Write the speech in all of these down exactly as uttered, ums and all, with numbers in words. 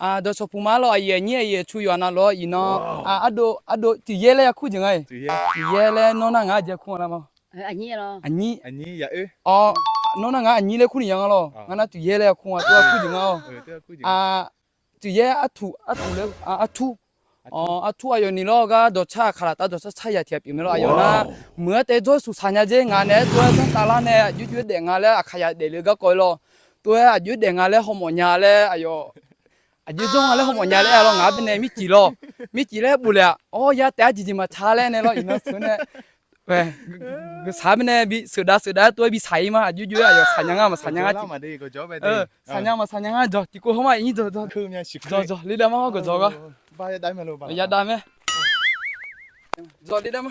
Dawqcawq puq ma lawr, aqyuif aqnyir aqyuif cu yawq navluf-awr iqnan, ardov ardov tiqyaer laer yakur jeq nga-iq. Tiqyaer laer nawr nar ngaq-anr jaekur nga lar ma. Aqnyir, nawr nar ngaq aqnyir laer kur ni ya nga lawr. Ngar nar tiqyaer laer yakur nga, tov yakur jeq nga-awr. Tiqyaer artuq, artuq laer, artur. Artur aqyawf ni lawr gar dawqcar aqkaq laftav dawqcar car yaq tiq ghaq pyeuf mae lawr. Aqyawf nar meuq-anr taef dzawr-aer suqsaq nya dzer, ngaq naeq-aer tov-aer danrtav lar nae aqjox jox-aer daef nga laer aqkaq yaq daefle-eu garkawv-ir lawr. Tov-aer aqjox-aer daef nga laer hawmawf nya laer aqyawf aqjox dzawr nga laer hawmawf nya laer-a lawr. Ngaq-anr baenae mircif lawr, mircif laer bof le-aq, awr ya taef-aer jeqjeq maqtsaq laer nae lawr. Iqnan teu nae, saq-aer baenae bi sheuqdav sheuqdav-aer tov-aer bi saq-ir ma. Aqjox jox-aer aqyawf saqnya ngar maqsaqnya ngar, saqnya maqsaqnya ngar jawq tiqkov hawr ma. Iqnyir dawq dawq, jawq jawq le dav ma hawr gawqjawq gar. Yadav mae, jawq le dav ma.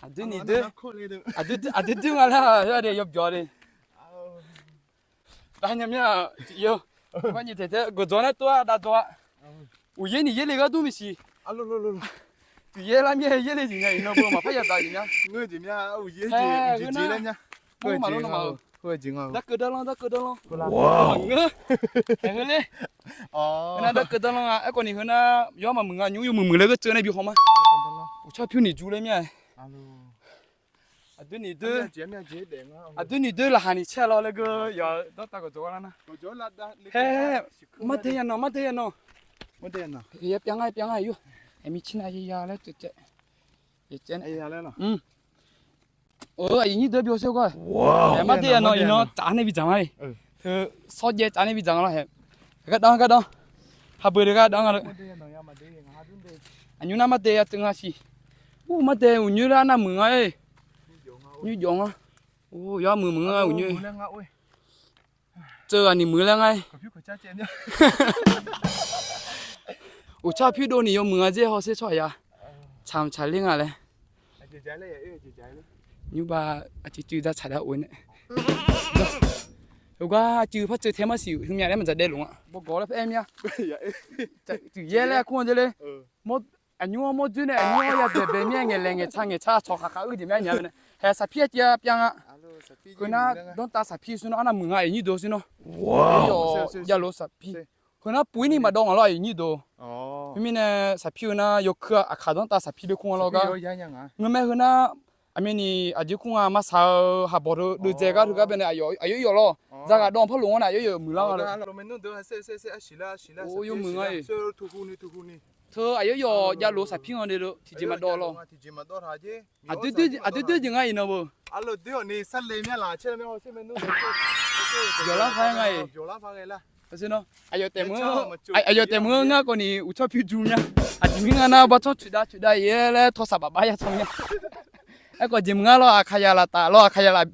Aqdui ni doer, aqdui doer nga laer-aq, yawbyawq de. Dav nya mir-aq tiqyaer-eu, gawqjawq nar tov-aer dav jawr-a. Uqyaer ni yaerle ghardur maeqshi. Tiqyaer lar mir-aer yaerle jeq nya iqnan beu maqpar yadaq jeq mya. Ngeur jeq mya, uqyaer jeq uqjeq jeq laer mya. Darkeuv darlanr, darkeuv darlanr. Maqngeur. Aer heuler. Heunar darkeuv darlanr nga. Aerkhawf ni heunar yawr maqmuiq nga, nymr yawmuiq muiq laer geur tseuv nae bi haw ma. Uqtsar pyur ni jur laer mir-a. Aqdui ni doer, aqdui ni doer laqkhaq ni caer lawr laer geur yawq danrtav gawqjawq gar lar nar. Haer, mardae ya nawq, mardae ya nawq. Yapyav ngar, yapyav ngar yur. Aqmir cir nav ya laer tsaev tsaev. Aqyuif nyir deuq bi hawsher gar. Aer, mardae ya nawq, iqnan tsaf nae bi dzaq nga-e. Heu, sawrjaev tsaf nae bi dzaq nga lawr hae. Gardanr gardanr. Habeu deuq gardanr nga lawr. Aqnymr nar mardae ya teuv nga siq. Ur, mardae uqnyoer laer arnav muiq nga-e. Nymr jawf nga. Ur, yawr muiq muiq nga uqnyoer. Tseuv ghaq ni muiq laer ngar-aer. Uqtsar pyur dov ni yawmuiq nga dzer hawsher tsawrhaq ya. Tsaq mqtsaq ler nga laer. Nymrbav aqcuiv cuiv dzar tsaq dar of-aer nae. Heugar aqcuiv par tseuv tae marsiq heumya laer maqdzaq daefluf nga. Bawgawq laer par aer mir-a. Tiqyaer laer kur nga dzer ler. Aqnymr-anr mawr dzoer nae aqnymr-anr yadaeq bae mir-a. Ngaeqlaeq ngaeqca ngaeqca tsawq khaqkhav uir jeq myav nya-a nae. Haeq saqpir-a tiv-a pyav nga. Khoernar danrtav saqpir sir nawr arnav muiq nga aqyuif nyir deuq sir nawr. Yawlof saqpir. Khoernar puq-ir ni maqdawv ngaq lawr aqyuif nyir deuq. Khoermirnae saqpir heunar yawkeuv-a aqkaq danrtav saqpir deuq kur nga lawr gar. Ngeur mae heunar aqmyani aqjeq kur nga maqsaq-eu haqbawq deuq dzae gar teugar baenae aqyawf yawf lawr. Dzaqghaq dawv par loq-anr nae aqyawf yawf muiqlar nga lawr. Yawmuiq nga-e. Teu aqyawf yawf javlof saqpir nga de lor tiqjeq maqdawv lawr. Aqdui doer jeq nga iqnan beu. Yawqlar paq-aer nga-e. Aqyawf taef meuq-anr ngar khawf ni uqtsawr pyur jur mya. Aqjeq mir nga nar bartsanr coeqdav coeqdav-ir laer tawq saq baf bar ya tsanr mya. Aerkhawf jeq meuq ngar lawr aqkaqyaq laftaf lawr aqkaqyaq laf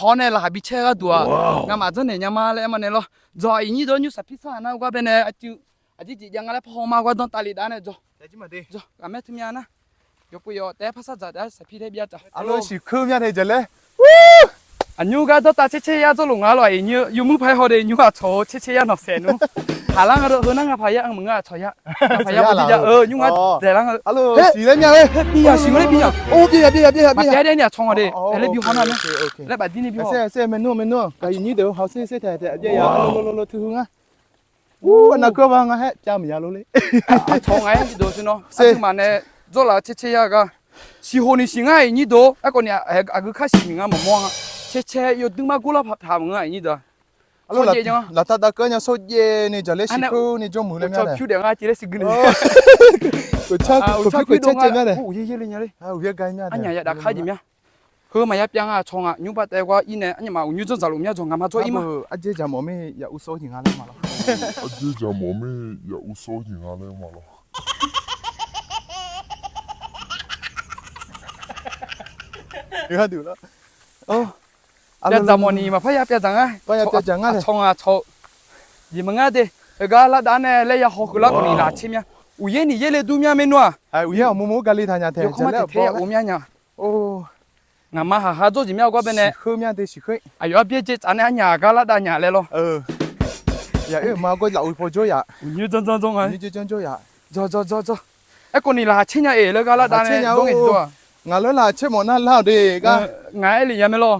haw nae laqkhaq bi caer gharduq-aq, ngamaf dzanrnaeq nya ma laer aer ma nae lawr. Dzawq aqyuif nyir dawq nymr saqpir sar-aq nar gar baenae aqcuiv aqjeq jeq jav nga laer par haw ma gar danrtav le dav nae dzawq. Ghaqmaer teu mya nar, yawqpov yawq taef-aer par sar dzaq taef-aer saqpir tae byav taq. Arlor siqkeur mya tae jaq laer. Aqnymr gar danrtav caer caer yar dzawrluf nga lawr aqyuif nyir-eu yawmuir paq-aer haw de nymr aqcawq-eu caer caer yar nawq saef nmr. Haqlar nga deuq heunar ngapaq yar meuq nga aqcawq yar. Ngapaq yar bawdir jav-eu nymr ngar daeqlar nga. Siqlaer mya-eu. Byav ya siqlaer byav ya. Maqbyav daef ni aqcawq nga de. Aer laer bi haw nar laer bafdir ni bi haw. Maernmr maernmr aqyuif nyir deuq haw ser ser taeq taeq byav ya. Lolo teu hu ngar. Ur, aqnav keuv ba nga haer pyav maqya lor ler. Aqcawq nga-aer nyir deuq sir nawr aqduimaf nae dzawrlaf-eu caer caer yar gar. Siqhoq ni siq ngar aqyuif nyir deuq. Aerkhawf ni aqgeu kar siq miq nga maqmawr nga. Caer caer yawdui mar gor lar paq taq meuq nga aqyuif nyir deuq-aq. Laftav dav keuv nya sawrjaev ni jaqlaer siqkeur ni jawrmuiq laer mya. Pyur daef nga civ laer siqgui le. Uqtsawr pyur dov nga. Uqyaer yaerle nya le. Arnyaf yadaf kar jeq mya. Heu maqya pyav nga aqcawq nga nymr ba taef gar ir nae arnyaf maf uqnymr dzanr dzaqluf mya dzawq ngaq ma dzawr ir ma. Ardzer jaqmawf mir yaf ursawr nyiq nga laer ma lawr. Ardzer jaqmawf mir yaf ursawr nyiq nga laer ma lawr. Pyav dzaq mawf ni maqpar ya pyav dzaq ngar. Aqcawq nga aqcawq-eu jeq maqngar de. Heugar lar dav nae laer ya haw keuv lar khawf ni laqtser mya. Uqyaer ni yaerle dur mya maernmr-aq. Uqyaer aqmur mur gar le taq nya tae yawkawr ma taeq tae ya of mya nya. Ngaq ma haq ha dzawr jeq mya gar baenae. Siqkeur mya de siqkeur. Aqyawf-anr byaerdzae tsaf nae arnyaf gar lar dav nya laer lawr. Yaq oer ma gar laf uq paw jawr yaq. Uqnymr dzanr dzanr dzawr nga. Uqnymr dzanr dzanr dzawr yaq. Dzawr dzawr dzawr dzawr. Aerkhawf ni laqkhaq caer nya-eq laer gar lar dav nae dzawr ngae tiqdawr-aq. Ngaq lawr laqkhaq caer mawf nar lar-awq de gar. Ngaq aer lef nya mae lawr.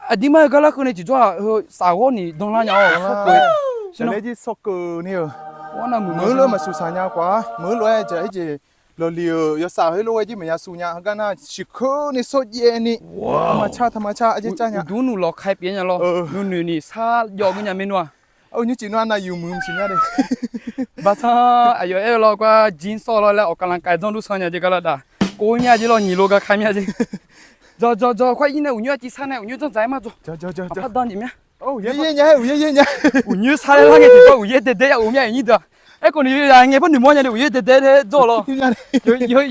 Aqdirmar-eu gar larkeuv nae tiqjawr-aq, heu safghawr ni danlar nya-awr, sawrkeuv. Safghawr ni-eu, meuq-eu lof-aer maqsuq saq nya khawf-ar, meuq-eu lof-aer jaq-ir jeq lawqliq-euq yawsaf heulof-aer jir maqya suv nya. Heugar nar shiqkeuv ni sawrjaev ni, taqmaqcar taqmaqcar arjaev car nya. Uqduq nuqlawq kaiq pyeuf nya lawr. Nuinoeq ni sar jawv geur nya maernmr-aq. Ur nymr cif nmr-a nav yuq muiq mqsiq nya de. Baqsanr aqyawf aer-eu lawr gar jir sawr lawr laer awq kavlanq kaiq dzanr dur sanr nya jeq gar lar daq. Kov mya jeq lawr nyiq lo gar kar mya jeq. Jawq jawq jawq khoer ir nae uqnymr-a civ sar nae uqnymr dzanr dzaq-aer mar jawq. Maqpar dan jeq mya. Uqyaer yaer nya-aer uqyaer yaer nya. Uqnymr sar laer lar ngae tiqjawr uqyaer daedae ya of mya iq nyir deuq-aq. Aerkhawf ni yawzaq ngae par noeqmawr nya de uqyaer daedae dae jawr lawr.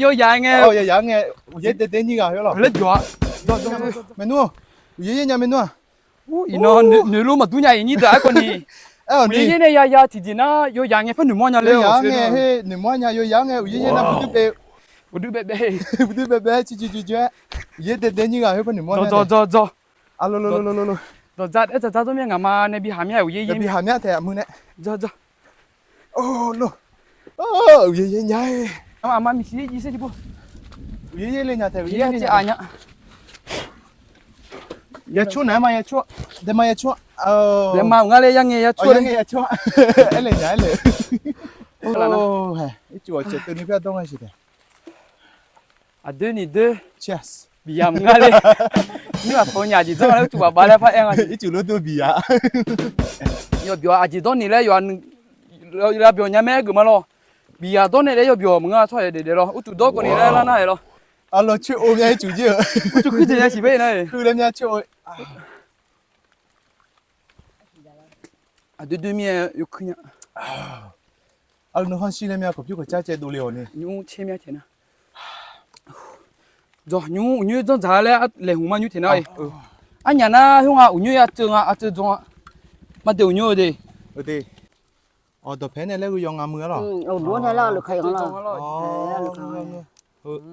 Yawzaq ngae, yawzaq ngae uqyaer daedae nyir ghaq khoer lawr. Laer jawq-a. Maeqnmr-aq, uqyaer yaer nya maeqnmr-aq. Iqnan noeqluf maqdur nya iq nyir deuq-aq aerkhawf ni. Uqyaer yaer nae yaya tiqjeq nar yawzaq ngae par noeqmawr nya laer. Yawzaq ngae he noeqmawr nya yawzaq ngae uqyaer yaer nar bdui bae. Bdui bae bae. Bdui bae bae ciqciq ciqciq-aer. Uqyaer daedae nyir ghaq khoer par noeqmawr nya. Jawq jawq jawq. Dawqdzaq daef dzaqdzaq dawr mya ngaqma nae bi haq mya uqyaer yaer bi haq mya taef aqmui nae. Jawr jawr. Uqyaer yaer nya-aer. Aqma miqsiq-ir jiv ser tiqpov. Uqyaer yaer le nya taef uqyaer yaer nya. Yacur naeq-aer ma yacur. Daema yacur. Daema ngar le yar ngae yacur. Yar ngae yacur. Aerle nya aerle. Ircuf ghawqcaeq teuv ni pyar dawr nga siq taef. Aqdoer ni doer. Cheers. Biq yamq ngar le. Nymr aqtawq nyaf jeq dzanr laer uqcuf baf baf laer par aer nga. Ircuf lof dur biq yamq. Yawbyawq aqjeq dawr ni laer yawqha lavbyawq nya mae aer geuf ma lawr. Biq yamq dawr nae laer yawbyawq maqngeur tsawrhaq daef daef lawr. Uqcuf dawr kawv ni laer lar nar-aer lawr. Arlawr coer-o mya ircuf jir-eu. Uqcuf kuir jeq nya siq bae nar-aer. Kuir laer mya coer-o. Aqdoer doer mir-aer yawkuir nya. Arlawr nuikhanr shir laer mya kawqpyur kawqcar caev dovle-awq ni. Nymr tser mya taeq nar. Jawq nymr uqnyoer dzanr dzaq laer laeqhmq ma nymr taeq nar-aer. Arnyaf nar khoer nga uqnyoer ya tseuv nga artseuv dzawr nga. Mardae uqnyoer-eu de. Awq dawqpae nae laer gheu yaw nga muiq-ar lawq.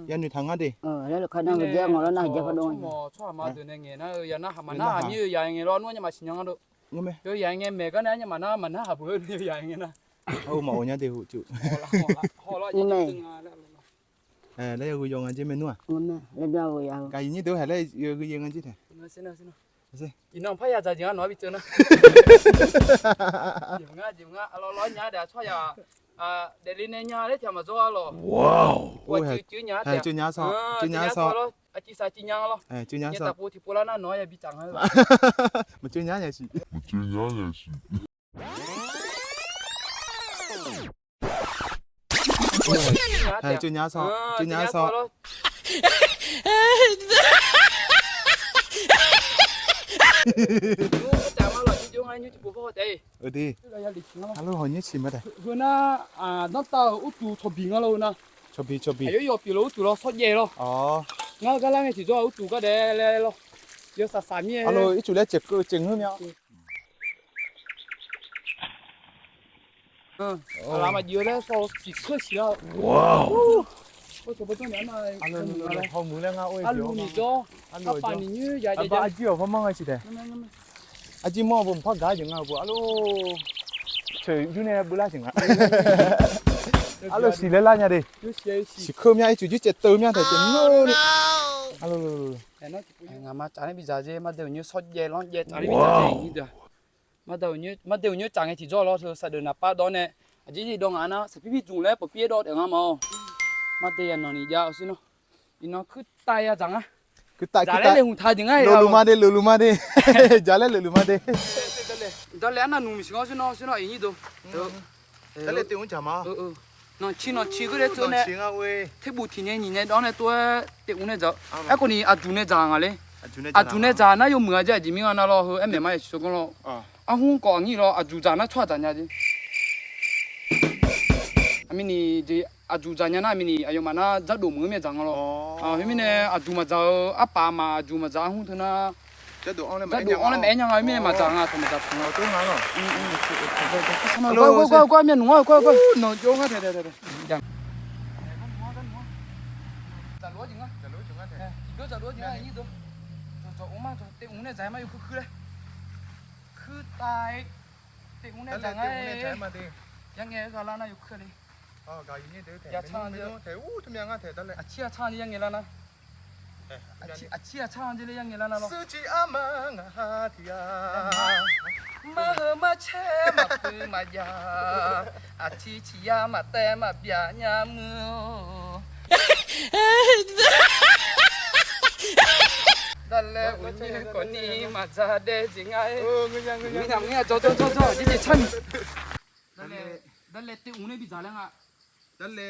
Yanoeq taq ngar de. Tsawrhaq ma deuq nae ngaeq nar-eu ya narhaq maqnarhaq mir-eu ya ngae lawr nmr nya maqsiq nya nga dov. Yawzaq ngae maeq gar nae arnyaf maqnar maqnarhaq beuq-eu yawzaq ngae nar. Maqof nya de hu. Laer yaw gheu yaw nga jer maernmr-aq. Gaq iq nyir deuq haeq laer yaw gheu yaw nga jer taeq. Iqnan par ya dzaq jeq ngar nawq-anr bi tseuv nar. Jeq mq ngar jeq mq ngar aqlawq lawr nya daef tsawrhaq daefle nae nya laer tiq maq dzawr-a lawq. Aqciv saq civ nya lawr. Nya taqpov tiqpov lar nar nawq-anr ya bi tsaf nga-eu. Maqceuv nya nya siq. Ceuv nya sawr, ceuv nya sawr. Aqlof hawq nyir ciq ma taef. Heu nar, danrtav-euq uqtuq cawqbiq nga lawr heu nar. Cawqbiq cawqbiq. Aqyawf yawf pyeuf lawr uqtuq lawr shawrjaev lawr. Ngar-eu gar lar ngae tiqjawr-aq uqtuq gar daef laer lawr. Yawsaq saq mir-aer. Aqlof ircuf laer caev keuv caev ngeur mya. Aqlaf maqjif-eu laer sawv siq keuv siq lar-eu. Arluf ni jawr, arpaf ni nyoer ya jav jav. Arjir-awq parmar nga siq taef. Arjir mawr-eu beu mqpar gaq-ar jeq nga-eu beu arluf. Ceuq yur nae beular jeq nga. Arluf siq laer lar nya de. Siq keuv mya ircuf jir caev teuv mya taef caev nmr ni. Ngaqma tsaf nae bidzaq jer mardae uqnyoer shawrjaev lanrjaev tsaf nae bidzaq jer iqnyir deuq-aq. Mardae uqnyoer tsaf ngae tiqjawr lawr teu saqdeuf naqpav dawv nae aqjeq jeq dawv ngaq nar saqpir pir dzmq laer pawqpir-aer dawv taef ngar ma-awr. Mardae yananq ni jav-eu sir nawr. Iqnan kuirtav ya dzaq ngar. Dzaq laer leqhmq taq jeq ngar-a. Lofluf ma de, lofluf ma de. Dzaq laer lofluf ma de. Dawv laer arnav nmq siq-awr sir nawr sir nawr iqnyir deuq. Nanqci nanqci geur laer tsov nae terbuf tiq nyae nyiq nyae dawv nae tov-aer taef mr nae dzaq-eu. Aerkhawf ni aqduq nae dzaq nga le. Aqduq nae dzaq nar yawmuiq-a jeq aqjeq mir nga nar lawr heu aer maeq ma yasiq sawr ganr lawr. Arhmr kawv aqnyir lawr aqduq dzaq nar tsawrhaq dzaq nya jeq. Aqmirni jeq aqduq dzaq nya nar aqmirni aqyawfmaf nar dzardof meuq-eu myav dzaq nga lawr. Khoermirnae aqduq maqdzaq-eu arpaf aqmaf aqduq maqdzaq arhmr teu nar dzardof anr laer maqaer nya nga khoermirnae maqdzaq nga taq maqdzaq taq nga. Gawr gawr gawr myavnuq-anr gawr gawr. Dzaqlof-ar jeq nga. Tiqbyan dzaqlof-ar jeq nga iqnyir deuq. Dzawqdzawq mr ma dzawq taef mr nae dzaq-aer ma yawkuir kuir laer. Kuirtav-aer taef mr nae dzaq nga-aer. Yar ngae-aer gha lar nar yawkuir le. Aqcir aqcir-a ni yar ngae lar nar. Aqcir aqcir aqcar-anr dzer ler yar ngae lar nar lawr. Suqciq arma ngaq ha tiq ya. Marheu marcaer maqpuiv maqjav. Aqcir ciq yar maqtaev maqbyav nya muir-or. Darlae uqnyoer khawfni maqdzaq daev jeq nga-aer. Darlae, darlae teu uq nae bidzaq laer nga. Darlae,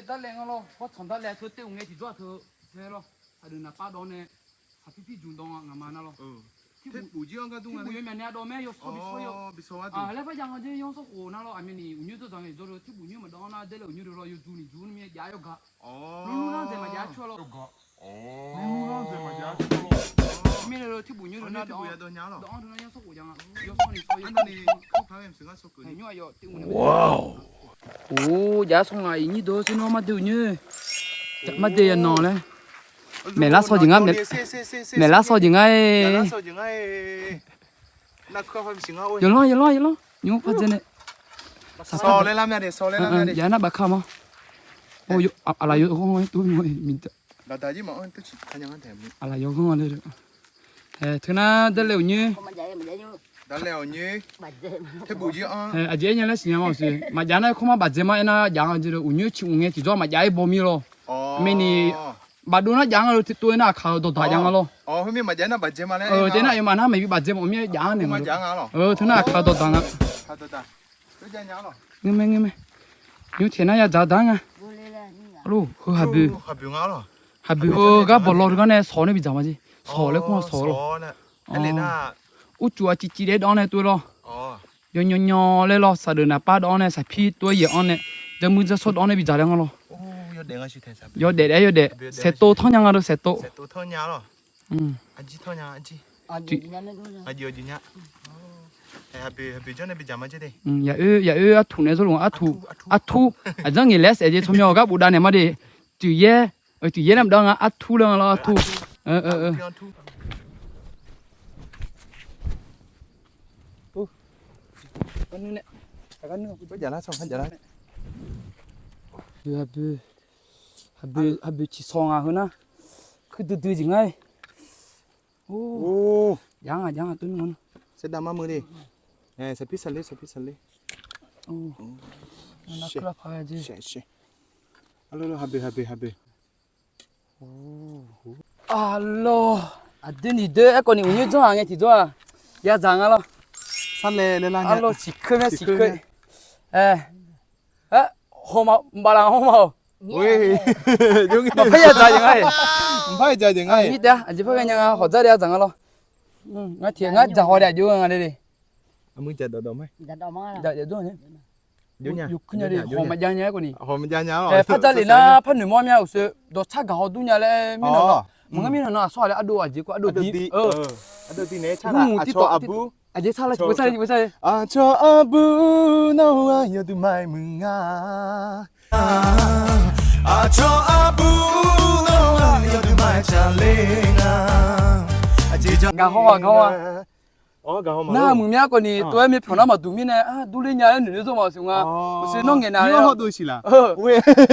darlae nga lawr. Bawrtsanq darlae teu teu uq ngae tiqjawr-aq teu teu lawr. Saqdeuq naqpav dawv nae saqpir pir jmq dawv nga ngaqma nar lawr. Terbuf jir-anr gardmr nga. Terbuf yawmyaq nae ardawv mae yawshawr bi shawr-eu. Laer par jav nga jer yawshawr khof nar lawr. Aqmyanni uqnyoer dzawdzaq ngae jawr-eu terbuf nyoer maqdawv-anr nar darlae uqnyoer deuq lawr yawjuq ni juq-anr myav jav-aer yawgaq. Lulur nar dzaeq maqjav-aer coer-a lawr. Mirnae lawr terbuf nyoer deuq nar dawv-anr deuq nar yawshawr khof jav nga. Yawshawr ni shawr yawshawr ni. Or, jav-aer shawr nga iqnyir deuq-anr tser nawr marde uqnyoer. Marde yawqnan laer. Maeqlar shaw jeq nga, maeqlar shaw jeq nga-aer. Yawlanr yawlanr yawlanr nymr par dzae nae. Yaf nar bafka ma. Aqlaf yawghanr-aer tov mawr-eu miqdaq. Aqlaf yawghanr-a laer. Teunar darlae uqnyoer. Aqjeq aer nya laer siqnya ma uqshoe maqjav nar-aer kawrmar bafdzae ma aernar jav-anr jeq uqnyoer ciq uq ngae tiqjawr maqjav-aer baw mir lawr. Mirni bafdov nar jav nga lo tov-aer nar aqkaq-eu dawqdaq jav nga lawr. Teunar aqyawfmaf nar maqbi bafdzae mawf mir-aer jav-anr naeq nga lawr. Teunar aqkaq-eu dawqdaq nga. Ngeur mae ngeur mae. Nymr taeq nar ya dzaq daq nga. Heu haqboeq. Haqboeq heu gar bawq law teu gar nae shawq nae bidzaq ma jeq. Shawq laer kur-a shawq lawr. Urcuf aqciv civ daef dawv-anr nae tov lawr. Yawnyawnyawr laer lawr saqdeuq naqpav dawv-anr nae saqpir tov-aer yaeq-anr nae, jawrmuir jawrshawr dawv-anr nae bidzaq laer nga lawr. Yawdaef daef yawdaef. Saeqtov tanrnya nga deuq saeqtov. Yaq oer yaq oer artuq nae zawrluf-anr artuq artuq. Aqdzanr ngaeq laer saef jeq tsawrmyanr-awq gar bofdav naeq ma de. Tiq yaer, tiq yaer nar maqdawr nga artuq laer nga lawr artuq. Haqboeq ciqsaw nga heu nar. Kuir duidui jeq ngar-aer. Jav nga jav nga tov nmr-a. Saevdav mar meuq le. Saqpir saqler saqpir saqler. Arlawr, aqdui ni doer aerkhawf ni uqnyoer dzanr-aq ngae tiqjawr-aq, ya dzaq nga lawr. Arlawr siqkeur myaer siqkeur. Hawma bala hawma-awq. Maqpar ya dzaq jeq nga-aer. Maqpar ya dzaq jeq nga-aer. Aqjeq par ghae nya nga hawq dzar de-a dzaq nga lawr. Ngar tiq ngar dzaq haw de aqjox nga le le. Hawq maqjav nya-aer khawf ni. Par dzar lef nar par noeqmawr mya uqshoe dawqcar gaq haw dur nya laer mirnan-awq. Maqngeur mirnan nan aqsawr ghaq laer ardov aqjeq kawv ardov dir. Ardov dir naeq-aer car aqcawq aqbur. Aqjeq car lar tiqpov car tiqpov car. Aqcawq aqbur nawr-aq yawduq maqaer muiq nga. Aqcawq aqbur nawr-aq yawduq maqaer caqler nga. Gaq haw-aq gaq haw-aq. Nar muiq mya khawf ni tov-aer myavpyawq nar maqduq mirnae durler nya laer noeq noeq dzawr maqsiq nga. Uqshoe nawr ngaeq nav-a.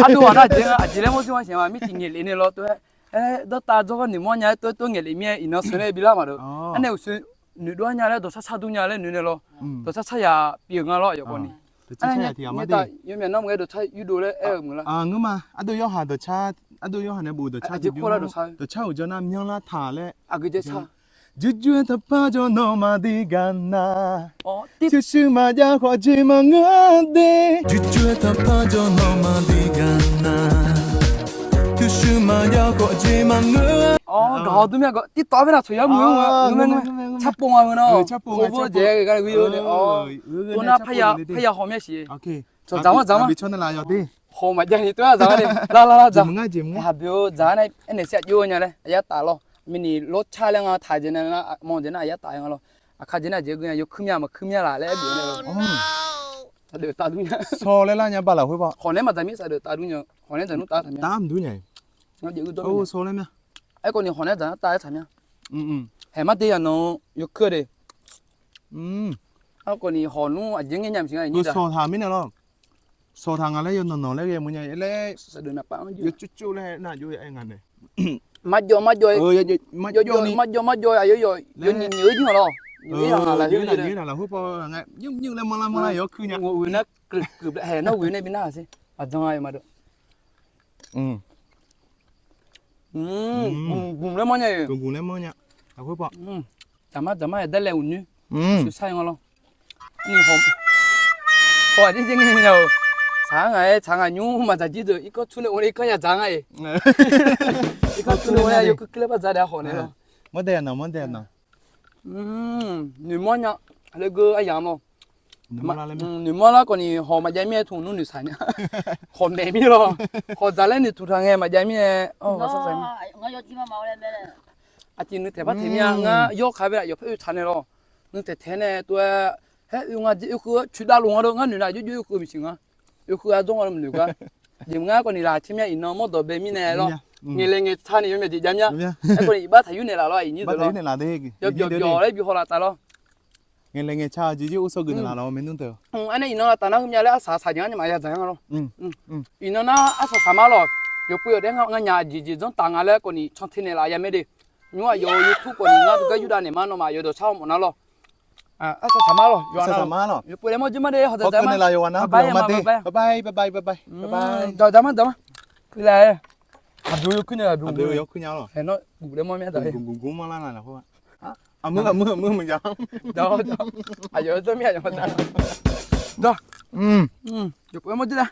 Ardov ghaq nar aqjeq nga aqjeq laer mawr dzir-a siq nga mirtiq ngaeq lef nae lawr tov-aer. Aer dawrtav dzawr gar noeqmawr nya-aer tov-aer tov ngaeq lef mir-aer iqnan sheuq nae bi lar maqdov. Aernae uqshoe noeqdov-aer nya laer dawqcar car dur nya laer noeq nae lawr. Dawqcar car yaq pyeuf nga lawr yawqghaq ni. Aernae yawmyaq nar maqghae dawqcar yurdov laer aer-eu meuq lar. Ngeur ma ardov yawrhaq dawqcar, ardov yawrhaq nae bof dawqcar jeq bymr dawqcar uqdzan nar myanrlar taq laer. Aqgeu jaeq car. Jurjur-aer taqpar jawr nawmaf dir gaq nar. Pyurshuir maqjav khawf jeq maqngeur de. Jurjur-aer taqpar jawr nawmaf dir gaq nar. Pyurshuir maqjav khawf jeq maqngeur. Gaq haw dur mya gaq tirtawv-aer bae nar tsawq yar muiq-anr nga. Carpov nga heu nar. Carpov nga carpov. Tov nar parya haw mya siq. Tsawq dzaq-anr dzaq-anr. Hawq maqjav ni tov-aer dzaq-anr le. Lar lar lar dzaq. Haqboeq-eu dzaq-anr nae aernaeq sar jov-eu nya laer aqyar taf lawr. Mirni lawrcar laer nga taq jeq nae lar mawr jeq nar aqyar taf nga lawr. Aqkar jeq nar jeq geu nya yawkuir mya maqkuir mya laf laer aer bof nae lawr. Aqdeuq taf dur nya. Saw laer lar nya bala khoer ba. Hawq nae maqdzaq mir saqdeuq taf dur nya. Hawq nae dzaq nmr taf taq mya. Taf mq dur nya. Saw laer mya. Aerkhawf ni hawq nae dzaq nar taf-aer taq mya. Haeq mar de yaq nan-eu yawkuir de. Aerkhawf ni hawq nmr aqjeq ngae nya maqsiq nga. Sawq taq mirnae lawr. Sawq taq nga laer yawnanq nanq laer ghae meuq nya laer. Saqdeuq naqpav-anr yawcov cov laer nar jov-aer nga nae. Marjawv marjawv, marjawv marjawv aqyawf yawf yawf nyiq nyiq-eu jir-anr lawr. Nyiq-eu jir-anr lafkhoer lafkhoer paw nga, nymr nymr laer manrlar manrlar yawf kuir nya. Ghoeq nae keuv keuv hae nawr ghoeq nae bi nar-aq sher. Aqdzan-a yawf maqdeuq. Gmq gmq laer manr nya-iq. Gmq gmq laer manr nya. Lafkhoer paw. Dzaqmar dzaqmar-aer darlae uqnyoer. Sheuqshar-aer nga lawr. Ni haw, haw-aq jir jir ngae nya-euq. Tsaq-anr ngaq-aer tsaq ngaq nymr maqdzaq jir deuq irkanr tur nae or nae irkanr ya dzaq ngar-iq. Irkanr tur nae or nae yawkuir kuir laer bar dzaq daef-a khawf naeq lawr. Mawrdae aqnaq mawrdae aqnaq. Noeqmawr nya. Laer geur aryamq lawr. Noeqmawr lar khawf ni haw maqjav mir-aer tmq nmr noeqshaq nya. Khawf maeq mir lawr. Khawf dzaq laer noeqtmq taq ngae maqjav mir-aer. Aqciq nuitaeq par taeq mir-a ngar yawr kaq bae-aq yawqpae oe taq naeq lawr. Nuitaeq taeq nae tov-aer, haer oe nga jeq oekeuv-awr coeqdav loq nga dawr ngar noeq nar jawrjawr oekeuv maqsiq nga. Oekeuv-a dzawr nga dawr maqnoeq gar. Jeq mr ngar khawf ni laf taer mir-a iqnan mawrdo bae mirnae lawr. Ngaeqlaeq ngaeqca ni yawmyav jeq jav mir-a. Aerkhawf ni iqbax taqyur naeqlaf lawr aqyuif nyir deuq lawr. Yawbyawq byawq laer bi haw laf taf lawr. Ngaeqlaeq ngaeqca-eu jeq jir ur sawr geuf naeqlaf lawr maernmr deuq. Aernae iqnan lavtaf nar heumyav laer arsaq saqjeq-anr ni maqya dzaq-anr lawr. Iqnan nar arsaq saqma lawq. Yawqpov yawqdaef ngar nya jeq jeq dzanr taf nga laer khawf ni can te naeqlaf ya mae de. Nymr aqyawf-euq YouTube khawf ni ngar teugar yurdav naeq ma nawmaf yawdawq shar-awr mawf nar lawr. Arsaq saqma lawq yawqha nar. Yawqpov laer mawr jir mar de hawdzaq dzaq ma. Bye bye bye bye. Dzaq ma dzaq ma. Kuirlae. Aqbyov yawkuir nae aqbyov yawkuir nya lawq. Haeq nawr guf laer mawr mir-a daq. Guf guf guf manrlar laf lafkhoer. Aqmur aqmur aqmur maqya. Aqyawf-eu dzawr mir aqyawf maqdzaq. Yawqpov laer mawr jir la.